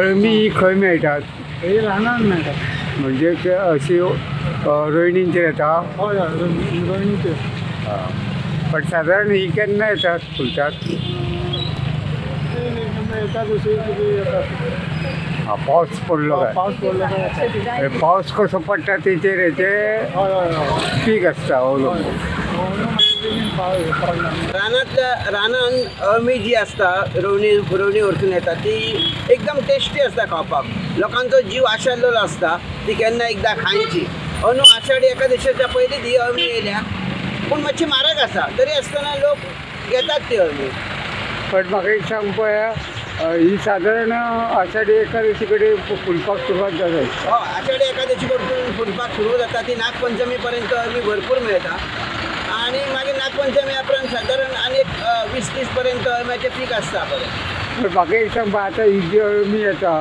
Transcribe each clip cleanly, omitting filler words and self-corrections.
अळमी खंय मेळटात? ही रानान मेळटा. म्हणजे अशी रोयणींचेर येता? हय हय, रोयणीचेर. पण सादारण ही केन्ना येतात, फुलतात? एकादशी येतात. पावस पडलो काय? पावस पडलो काय? पावस कसो पडटा तेचेर हेचे पीक आसता. रानांतल्या रानान अळमी जी आसता रोवणी रोवणी व्हरसून येता ती एकदम टेस्टी आसता खावपाक. लोकांचो जीव आशाल्लो आसता ती केन्ना एकदां खायची. अंदू आषाढी एकादशीच्या पयलीं ही अळमी येयल्या, पूण मातशी म्हारग आसा, तरी आसतना लोक घेतात ती अळमी. पण म्हाका एक सांग पळया, ही सादारण आषाढी एकादशी कडेन फुलपाक सुरवात जाता? हय, आषाढी एकादशी कडसून फुलपाक सुरू जाता ती. नागपंचमी पर्यंत अळमी भरपूर मेळटा आनी मागीर नागपंचमी उपरांत सादारण आनी एक 20-30 पर्यंत अळम्याचें पीक आसता परत. पण म्हाका एक सांग, आतां ही जी अळमी येता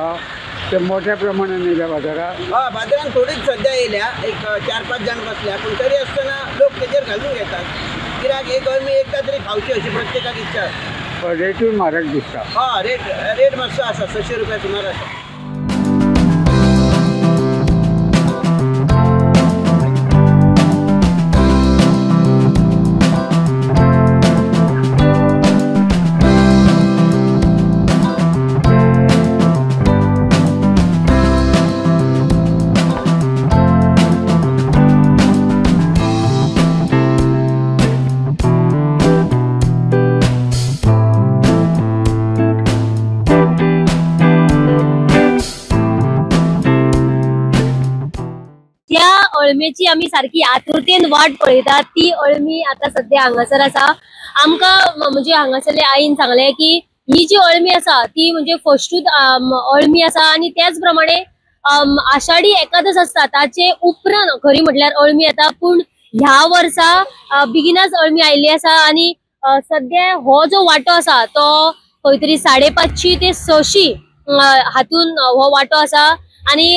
ते मोठ्या प्रमाणान येयल्या बाजारात? हय, बाजारान थोडीच सद्या येयल्या, एक 4-5 जाण बसल्या, पूण तरी आसतना लोक तेजेर घालून घेतात. कित्याक एक अळमी एकदां तरी खावची अशी प्रत्येकाक इच्छा आसता. रेटूय म्हारग दिसता. हय, रेट मातसो आसा, 600 रुपया सुमार आसा. अळमेची आमी सारकी आतुरतेन वाट पळयतात ती अळमी आता सध्या हांगासर आसा. आमकां म्हणजे हांगासरले आईन सांगले की ही जी अळमी आसा ती म्हणजे फर्स्टूच अळमी आसा आनी त्याच प्रमाणे आषाढी एकादश आसता ताचे उपरांत खरी म्हटल्यार अळमी येता, पूण ह्या वर्सा बेगिनाच अळमी आयिल्ली आसा आनी सध्या हो जो वांटो आसा तो खंय तरी 550 ते 600 हातून हो वांटो आसा. आनी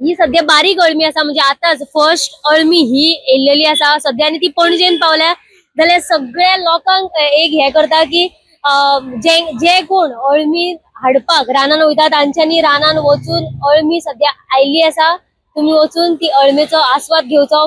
ही सध्या बारीक अळमी आसा, म्हणजे आतांच फर्स्ट अळमी ही येयल्लेली आसा सध्या आनी ती पणजेन पावल्या जाल्यार सगळ्या लोकांक एक हे करता की जे कोण अळमी हाडपाक रानान वयता तांच्यांनी रानान वचून अळमी सध्या आयिल्ली आसा, तुमी वचून ती अळमेचो आस्वाद घेवचो.